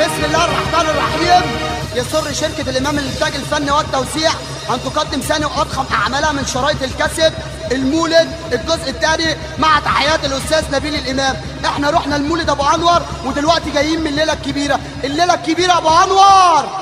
بسم الله الرحمن الرحيم. يسر شركة الإمام للإنتاج الفني والتوزيع أن تقدم ثاني وأضخم أعمالها من شرايط الكاسيت المولد الجزء الثاني مع تحيات الأستاذ نبيل الإمام. احنا رحنا المولد أبو أنور ودلوقتي جايين من الليلة الكبيرة، الليلة الكبيرة أبو أنور.